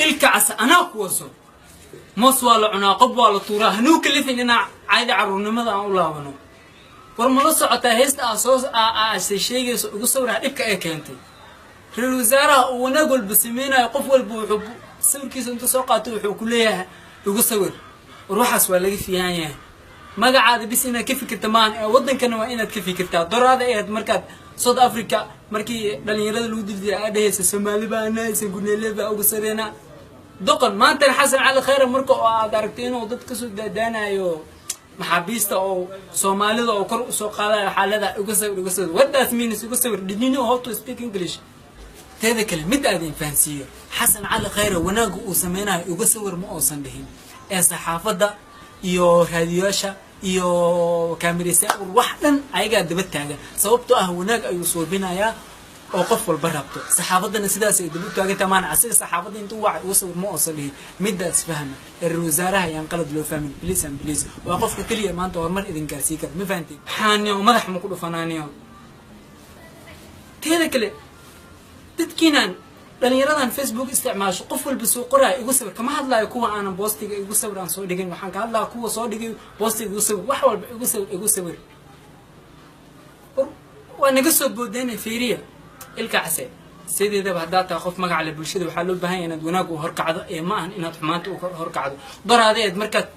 Ilkacase, anaa ku waso. Moos waa la cunaa, qob waa la tuuraa. Hanuu kalifin inaa caadi carruurnimada aan u laabano. War, mala socotaa heesta aa soo aase sheegayso ugu sawiraha dhibka ay keentay? Ra-iisul wasaaraha uu wanaag walba sameynayo, qof walba wuxuu sawirkiisa intuu soo qaato wuxuu ku leeyahay "igu sawir". War, waxaas waa laga fiican yahay. Magacaada bis inaad ka fikirta maahan ee waddankana waa inaad ka fikirtaa. Doraada ahayd markaad South Africa markii dhalinyarada lagu dildilay aad dhehaysa "Soomaali baa anahaysa, guneele baa ugu sareynaa". Doqon. Maantana Xasan Cali Khayre marka oo aad aragtay inuu dad kasoo daadaanayo maxaabiista oo Soomaalida oo kor usoo qaadayo, waxaa leedahay "igu sawir, igu sawir". What does means "igu sawir"? Did you know how to speak English? Teeda kale, mid aadin fahansiiyo: Xasan Cali Khayre wanaagga uu sameynayo "igu sawir" ma uusan dhihin ee saxaafadda iyo raadiyaasha iyo kaamiraysa wax dhan ayagaa daba taagan, sababtoo ah wanaag ayuu suubinayaa oo qof walba rabto. Saxaafaddana sidaas ay daba u taagantaha. Maana asiga saxaafadda intuu wacay "ugu sawir" ma uusan dhihin. Midaas fahma. Ra-iisul wasaaraha ayaan qalad loo fahmin, please and please. Waa qofka keliya maanta horumar idin gaarsii kara. Ma fahanteen? Maxaaniyo madax ma ku dhufanaaniyo? Teeda kale, dadkiinaan dhalinyaradan Facebook isticmaasho, qof walba soo qoraayo "igu sawir". Kama hadlaayo kuwa aanan boostiga "igu sawir" aan soo dhigin. Waxaan ka hadlaya kuwa soo dhigay boostiga "igu sawir", wax walba "igu sawir, igu sawir". Waa naga soo boodeyna. Fiiriya, Ilkacase, sideedaba haddaad tahay qof magac leh bulshada, waxaa loo baahan yahay inaad wanaag u horkacdo ee ma ahan inaad xumaanta u horkacdo. Doraadeed markaad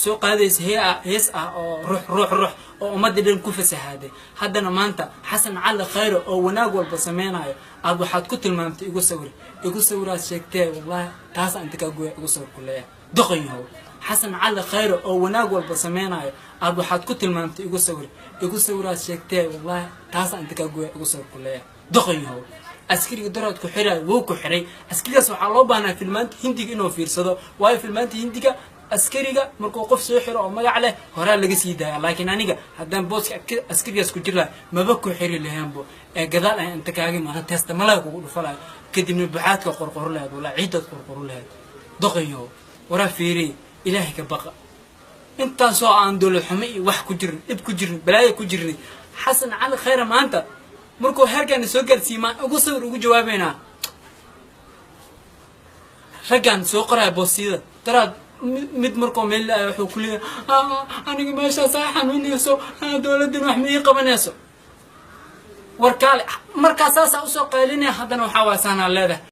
soo qaadaysa hee ah, hees ah oo ruux ruux ruux oo ummadda dhan ku fasahaaday, haddana maanta Xasan Cali Khayre oo wanaag walba sameynayo aad waxaad ku tilmaamtay "igu sawir, igu sawiraad" sheegtee. Wallahi taasa inta kaa gooya "igu sawir" ku leeyahay. Doqon yahow. Xasan Cali Khayre oo wanaag walba sameynayo aad waxaad ku tilmaamtay "igu sawir, igu sawiraad" sheegtee. Wallahi taasa inta kaa gooya "igu sawir" ku leeyahay. Doqon yahow. Askariga daraad ku xirayo wuu ku xiray. Askarigaas waxaa loo baahnaa filmaanta Hindiga inuu fiirsado, waayo filmaanta Hindiga askariga markuu qof soo xiro oo magac leh horaa laga sii daaya. Laakiin aniga haddaan booska askarigaas ku jir lahay, maba ku xiri lahaanbo ee gadaal ayan inta kaaga imaana teesta malaga kugu dhufalayo, kadibna buxaadka qorqoro lahayd, walaa ciidaad qorqoro lahayd. Doqayo. Waraa, fiiriy, Ilaahay ka baqa. Intaasoo aan dowlad xumo iyo wax ku jirin, dhib ku jirin, balaayo ku jirnay, Xasan Cali Khayre maanta markuu heerkaana soo gaarsiiye maan ugu sawir ugu jawaabaynaa? Raggaan soo qoraya boostiyada daraad mid markuu meel la wuxuu ku leeyahay "Aniga meeshaas ay xanuunayso, dowladdan wax ma ii qabanayso". War kaale, markaa saasaa usoo qaylinaya, haddana waxaa waa saanaa leedahay.